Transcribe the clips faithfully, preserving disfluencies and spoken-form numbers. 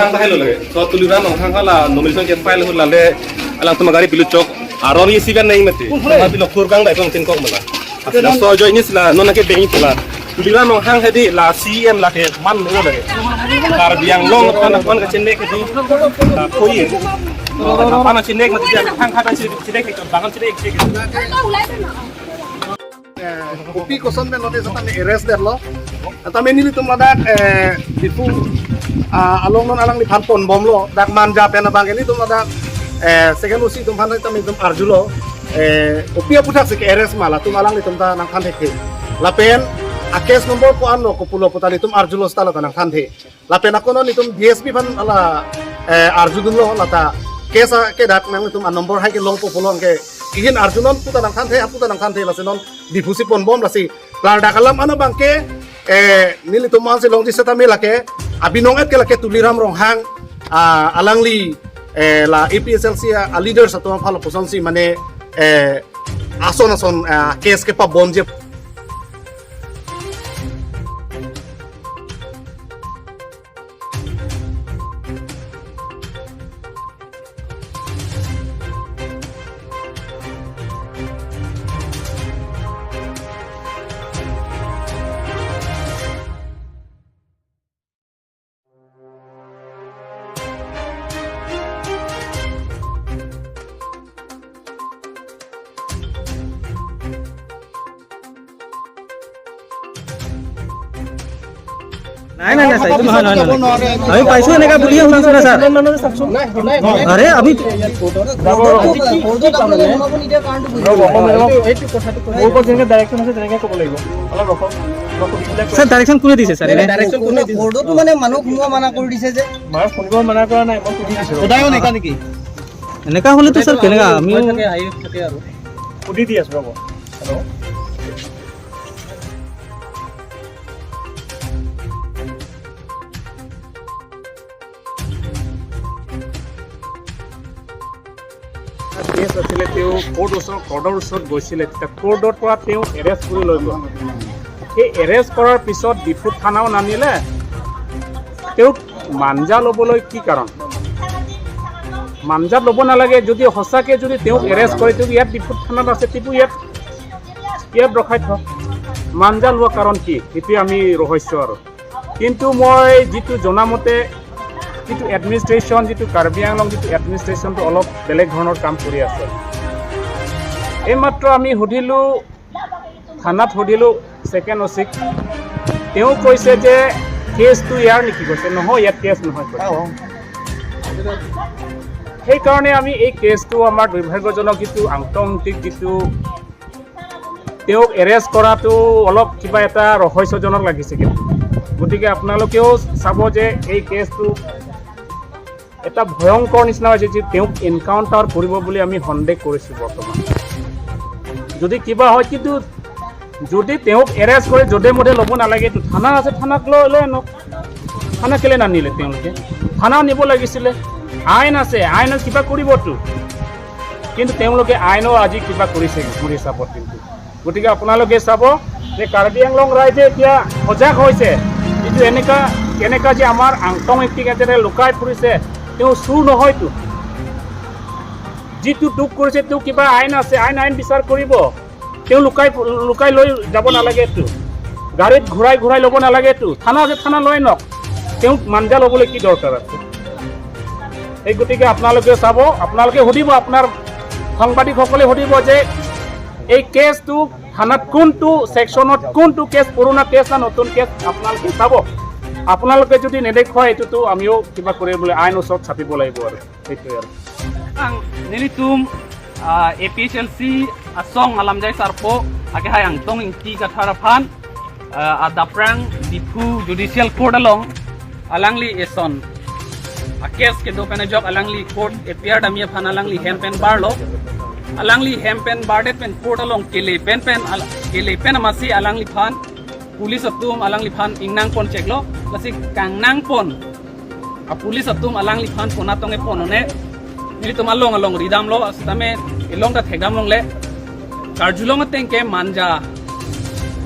Ang tahai lo lagi. So Tuliram Ronghang hala nomination ke file hula le alangtum agari pilu chok. Aron isi kan nai mati. Tapi lo kurang dai kong tin kok mala. Asla so join ni sila non ke deng sila. Tuliram Ronghang hadi la C M la ke man lo lagi. Karbi Anglong pan pan ka chenek hadi. La koi. Pan chenek mati hang kata chenek ke bangan chenek chenek. Eh, kopi koson pen notice tame arrest detlo. Tame nelitum ladak, eh, Diphu, ah, along non alangliphan ponbomlo. Dak Manja pen abang nelitum ladak, eh, second O C atum aphan tame itum arjulo. Eh, kopi aputhaksi ke-arrest ma latum alanglitum ta nangthan thekthe. Lapen a-case number ko-an lo kopulo puta nelitum arjulo seta la ta nangthanthe. Lapen ako non itum D S P aphan hala, eh, arjudunlo lata case a kedak nangtum a-number hai ke longpo pulo anke ihin arjunon puta nangthanthe, aputa nangthanthe lasi non Diphu si ponbom lasi. Ladak alam ana abang ke, eh, nelitum man si longji setame lake abinong et ke lake Tuliram Ronghang, ah, alangli, eh, la A P H L C a, a-leaders atum aphan lapuson si mane, eh, ason ason, ah, case kepabomji. নাই, নাই, নাই, ছাৰ, এইটো নহয়, নহয়, নহয়। আমি পাইছো এনেকা বুলিহে শুনিছো না, ছাৰ। আৰে, আমি মোৰ ওপৰত যেনেকে ডাইৰেকশ্যন আছে, তেনেকে ক'ব লাগিব। অলপ ৰখক। ছাৰ, ডাইৰেকশ্যন কোনে দিছে, ছাৰ? এনে? ডাইৰেকশ্যন কোনে দিছে? বৰ্ডতো মানে মানুহ সোমোৱা মানা কৰি দিছে যে। মাৰ শুনিব মানা কৰা নাই, মই সুধি দিছো। সদায় এনেকা নেকি? এনেকা হ'লেতো, ছাৰ, কেনেকা? আমিও থাকে, আহি থাকে আৰু। সুধি দি আছো, ৰ'ব। হেল্ল'। কেছ আছিলে, তেওঁ কোৰ্ট ওচৰত, কোৰ্টৰ ওচৰত গৈছিলে, তেতিয়া কোৰ্টৰ পৰা তেওঁ এৰেষ্ট কৰি লৈ গ'ল। সেই এৰেষ্ট কৰাৰ পিছত ডিফু থানাও নানিলে, তেওঁক মাঞ্জা ল'বলৈ কি কাৰণ? মাঞ্জা ল'ব নালাগে, যদি সঁচাকে যদি তেওঁক এৰেষ্ট কৰে, তেওঁ ইয়াত ডিফু থানাত আছে, তেওঁ ইয়াত, ইয়াত ৰখাই থওক। মাঞ্জা লোৱা কাৰণ কি? সেইটোৱে আমি ৰহস্য আৰু। কিন্তু মই যিটো জনামতে, যিটো এডমিনিষ্ট্ৰেশ্যন, যিটো কাৰ্বি আংলং যিটো এডমিনিষ্ট্ৰেশ্যনটো অলপ বেলেগ ধৰণৰ কাম কৰি আছে। এইমাত্ৰ আমি সুধিলোঁ, থানাত সুধিলোঁ ছেকেণ্ড অ' চিক, তেওঁ কৈছে যে কেছটো ইয়াৰ নেকি কৈছে, নহয়, ইয়াত কেছ নহয় কৈছে। সেইকাৰণে আমি এই কেছটো আমাৰ দুৰ্ভাগ্যজনক যিটো আংটং ইংটিক যিটো তেওঁক এৰেষ্ট কৰাটো অলপ কিবা এটা ৰহস্যজনক লাগিছে কিন্তু। গতিকে আপোনালোকেও চাব যে এই কেছটো এটা ভয়ংকৰ নিচিনা হৈছে যে তেওঁক এনকাউণ্টাৰ কৰিব বুলি আমি সন্দেহ কৰিছোঁ বৰ্তমান। যদি কিবা হয়, কিন্তু যদি তেওঁক এৰেষ্ট কৰি যধে মধে ল'ব নালাগেতো, থানা আছে, থানাক লৈ, লৈ আনক। থানা কেলে নানিলে তেওঁলোকে? থানা নিব লাগিছিলে। আইন আছে, আইনত কিবা কৰিবতো। কিন্তু তেওঁলোকে আইনো আজি কিবা কৰিছে মোৰ হিচাপত কিন্তু। গতিকে আপোনালোকে চাব যে কাৰ্বি আংলং ৰাইজে এতিয়া সজাগ হৈছে, যিটো এনেকা, এনেকা যে আমাৰ আংটং ইংটিক এজনে লুকাই ফুৰিছে, তেওঁ চুৰ নহয়তো। যিটো দুখ কৰিছে, তেওঁ কিবা আইন আছে, আইন, আইন বিচাৰ কৰিব। তেওঁ লুকাই, লুকাই লৈ যাব নালাগেতো। গাড়ীত ঘূৰাই ঘূৰাই ল'ব নালাগেতো। থানা আছে, থানা লৈ আনক। তেওঁক মাঞ্জা ল'বলৈ কি দৰকাৰ আছে? এই গতিকে আপোনালোকে চাব, আপোনালোকে সুধিব, আপোনাৰ সাংবাদিকসকলে সুধিব যে এই কেছটো থানাত কোনটো ছেকশ্যনত, কোনটো কেছ, পুৰণা কেছ না নতুন কেছ, আপোনালোকে চাব। আপোনালোকে যদি নেদেখুৱাই, এইটোতো আমিও কিবা কৰিবলৈ আইন ওচৰত চাপিব লাগিব আৰু। Ang nelitum, ah, A P H L C asong alamjai sarpo, akehai Angtong Ingti Kathar aphan, ah, adaprang Diphu Judicial Court along alangli eson a-case kedo pen ajok alangli court appear dami aphan alangli hem pen barlo. Alangli hem pen bardet pen court along kele pen pen al-, kele pen amatsi alangliphan police atum alangliphan ingnang pon cheklo, lasi kangnang pon a-police atum alangliphan pona tong-e pon-one, nelitum along along ridamlo, sitame ilong ta thekdam longle. Karjulong ateng ke Manja,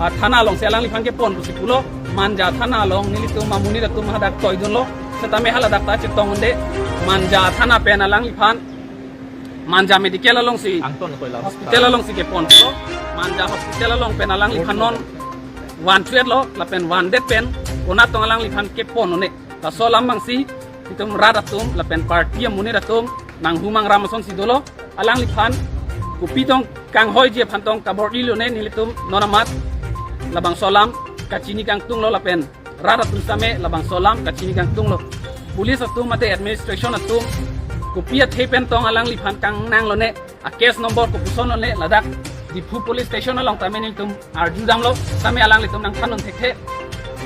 ah, thana alongsi alangliphan kepon pusi pulo, Manja thana along nelitum amonit atum hadak toidunlo. Tame haladak ta chetong unde, Manja thana pen alangliphan Manja Medical alongsi, Angton ko ila hospital alongsi keponlo. Manja hospital along pen alangliphan non vanthuetlo, lapen vandet pen konat tong alangliphan kepon un-e. Laso alam abangsi itum rat atum lapen party amonit atum nanghu mangram asonsi dolo. Alangliphan kopi tong kanghoiji aphan tong kabor-ilone, nelitum non amat labangso alam kachini kangtunglo lapen rat atum sitame labangso alam kachini kangtunglo. Police atum mate administration atum kopi athe pen tong alangliphan kangnanglone, a case number kopuson lone, ladak Diphu police station along tame nelitum arjudamlo, tame alanglitum nangthan un thekthe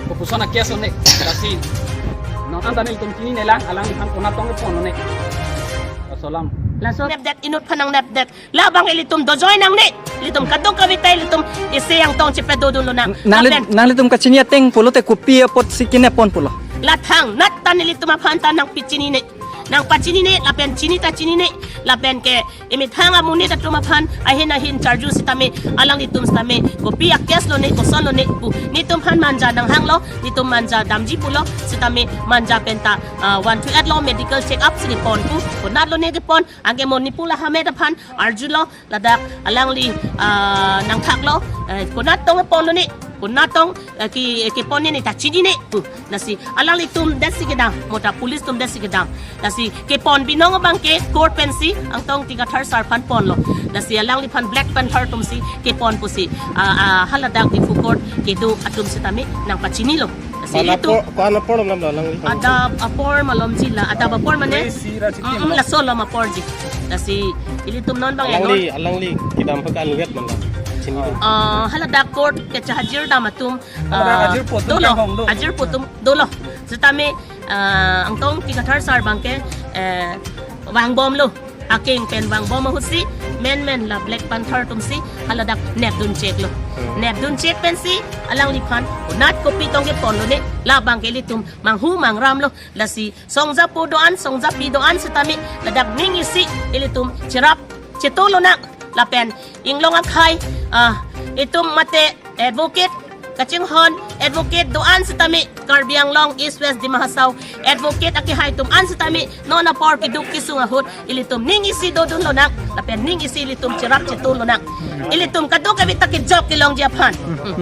kopuson a case lone. Lasi non an tame nelitum chinine lang, alangliphan konat tong kepon lone. Laso alam. Laso nepdet, inut aphan nangnepdet. Labang ilitum dojoi nangne. Ilitum kadokave ta ilitum isi angtong chepedodun lonang. Nangli-, lapen nanglitum kachini ateng pulote kopi apotsi kenepon pulo? La thangnat ta nelitum aphan ta nangpachinine. Nangpachinine, lapen chini ta chinine, lapen ke imethang amonit atum aphan ahin ahin charju sitame, alanglitum sitame kopi a case lone, koson lone pu. Nelitum aphan Manja nanghanglo, nelitum Manja damji pulo, sitame Manja pen ta, ah, vanthuetlo, medical check up si kepon pu. Konat lone kepon, anke mo nipu lahamet aphan arjulo, ladak alangli, ah, nangthaklo, eh, konat tong kepon lone, konat tong, eh, ke, keponne ta chinine pu. Lasi alanglitum detsi kedam, mo ta police atum detsi kedam. Lasi kepon binong abang ke court pensi Angtong Ingti Kathar sir aphan ponlo. Lasi alangliphan Black Panther atumsi kepon pusi, ah, ah, haladak Diphu court kedo atum sitame nangpachinilo. Lasi ilitum apor, ko-an apor alam lo alangli? Adap apor malomji la, adap apor mane, Isi ra chitim mm, lo. Laso alam aporji. Lasi ilitum non abang alangli, enon, alangli kedam aphan anvet man la? Chini. Ah, haladak court kechahajir dam atum, haladak ah, ajirpo atum dolo, kehong do. Ajirpo atum dolo. Sitame, ah, Angtong Ingti Kathar sir abang ke, eh, vangbomlo. Akeng pen vangbom ahutsi, menmen la Black Panther atumsi haladak nepdun cheklo. Hmm. Nepdun chek pensi alangliphan konat kopi tong kepon lone, labang ke ilitum manghu mangramlo. Lasi songjapo do-an, songjapi do-an sitame ladak ning isi ilitum cherap chetu lonang, lapen inglong akhei, ah, itum mate advocate, kachinghon advocate do-an sitame, Karbi Anglong, East West Dima Hasao advocate akehai atum an sitame non apor keduk kesung ahut ilitum ning isi dodun lonang, lapen ning isi ilitum cherap chetu lonang. Ilitum kadokave ta kejok kelongji aphan. Hmm.